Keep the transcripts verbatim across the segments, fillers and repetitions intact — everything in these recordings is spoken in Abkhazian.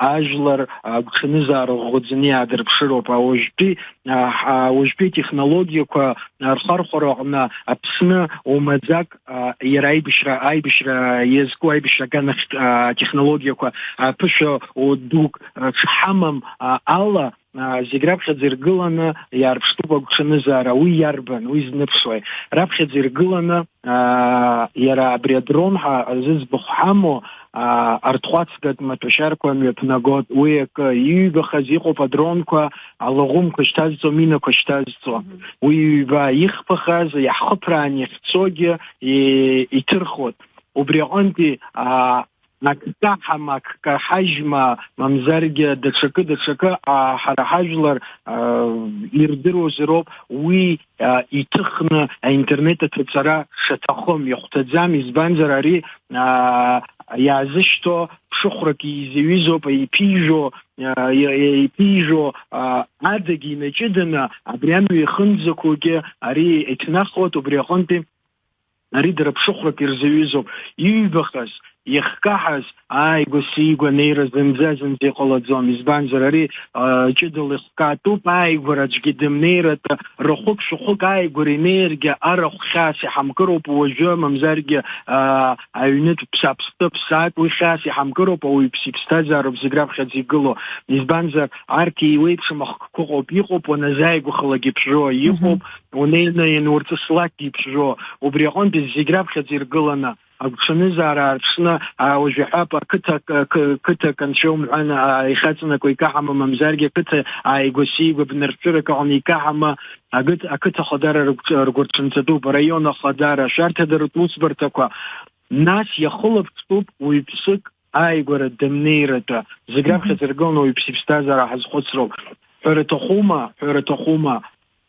ажәлар агәҽанызаара ӷәӷәаӡаны иаадырԥшыроуп. Уажәтәи, а, ҳа-, уажәтәи атехнологиақәа рхархәара аҟны Аԥсны умаӡак, а, иара аибашьра, аибашьра иазку аибашьра аганахьтә, а, технологиақәа, а, ԥышәа, о, дук, а, шҳамам, а, ала, а, зегь раԥхьаӡа иргыланы иаарԥштәуп агәҽанызаара. Уи иарбан, уи зныԥшуеи? Раԥхьаӡа иргыланы, а, иара абри адрон ҳәа зыӡбахә ҳамоу, а, арҭҟәацгатә маҭәашьарқәа мҩаԥнагоит. Уи акы, иҩбахаз иҟоуп адронқәа, алаӷәымқәа шьҭазҵо, аминақәа шьҭазҵо. Мгм. Уи ҩба ихԥахаз, иаҳхыԥраан иахьцогьы и-, иҭырхуеит. Убри аҟынтәи, а, акы каҳама, акы каҳажьма, мамзаргьы даҽакы, даҽакы, а, ҳара ҳажәлар, а, ирдыруазароуп уи, а, иҭыхны аинтернет аҭаҵара шаҭахым, иахәҭаӡам, избанзар ари, а, иаазышьҭо ԥшыхәрак изаҩызоуп, иԥижәо, а, и-, и-, иԥижәо, а, адагьы инаҷыданы абри амҩа ихынӡақәоугьы ари иҭнахуеит, убри аҟынтәи ари дара ԥшыхәрак ирзаҩызоуп. Иҩбахаз, иахькаҳаз ааигәа-сигәа анеира зынӡа-зынӡа иҟалаӡом. Избанзар, ари, а, ҷыдала ихкаатәуп, ааигәара аӡәгьы дымнеиратәы, рахәык-шәахәык ааигәара инеиргьы, арахә хьаас иҳамкыроуп уажәы, мамзаргьы, а, аҩнытә ԥсаԥ-, ԥсаак уи хьаас иҳамкыроуп, ауаҩԥсы иԥсҭазаароуп зегь раԥхьаӡа игылоу. Избанзар, арҭ еиуеиԥшым ахкқәа ыҟоуп, иҟоуп, уаназааигәахалак иԥжәо, Мгм. иҟоуп, унеины ианурҵыслакгьы иԥжәо. Убри аҟынтәи зегь раԥхьаӡа иргыланы, агәҽанызаара аарԥшны, а, уажә иҳәап, ақыҭа, қ-, қ-, қыҭак анцәа умҳәан, а, ихаҵанакуа икаҳама, мамзаргьы ақыҭа ааигәа-сигәа бнаршәырак аҟны икаҳама, агыҭ-, ақыҭа ахадара рыгәҽ-, ргәырҽанҵатәуп, араион ахадара, ашәарҭадаратә усбарҭақәа. Нас иахылаԥштәуп уаҩԥсык ааигәара дымнеиратәы. Зегь Мгм. раԥхьаӡа иргыланы уаҩԥсы иԥсҭазаара ҳазхәыцроуп. Ҳәара аҭахума, ҳәара аҭахума,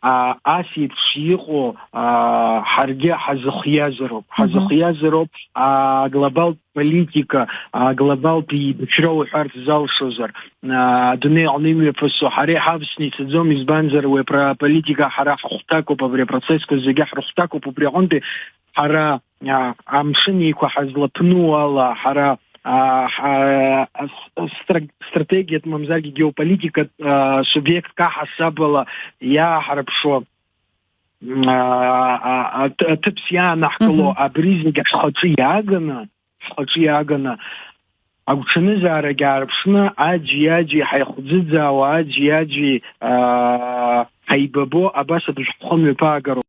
а, ас еиԥш иҟоу, а, ҳаргьы ҳазыхиазароуп. Мгм. Ҳазыхиазароуп, а, аглобалтә политика, аглобалтә еибашьра уҳәарц залшозар, а, адунеи аҟны имҩаԥысу, ҳара иҳавсны ицаӡом, избанзар, уи апра-, аполитика ҳара ҳахәҭакуп, абри апроцессқәа зегьы ҳрыхәҭакуп, убри аҟынтәи ҳара, а, амшын еиқәа ҳазлаԥну ала, ҳара, а, ҳа-, ас-, стра-, стратегиатә, мамзаргьы геополитикатә, а, субиектк аҳасабала иааҳарԥшуа, м, а, а, аҭ-, аҭыԥс иаанаҳкыло Мгм. абри зегь ҳхаҿы иааганы, ҳхаҿы иааганы, агәҽанызаарагь аарԥшны, аӡәи-аӡәи ҳаихӡыӡаауа, аӡәи-аӡәи, а, ҳаибабо, абас абжьхәхы мҩаԥаагароуп.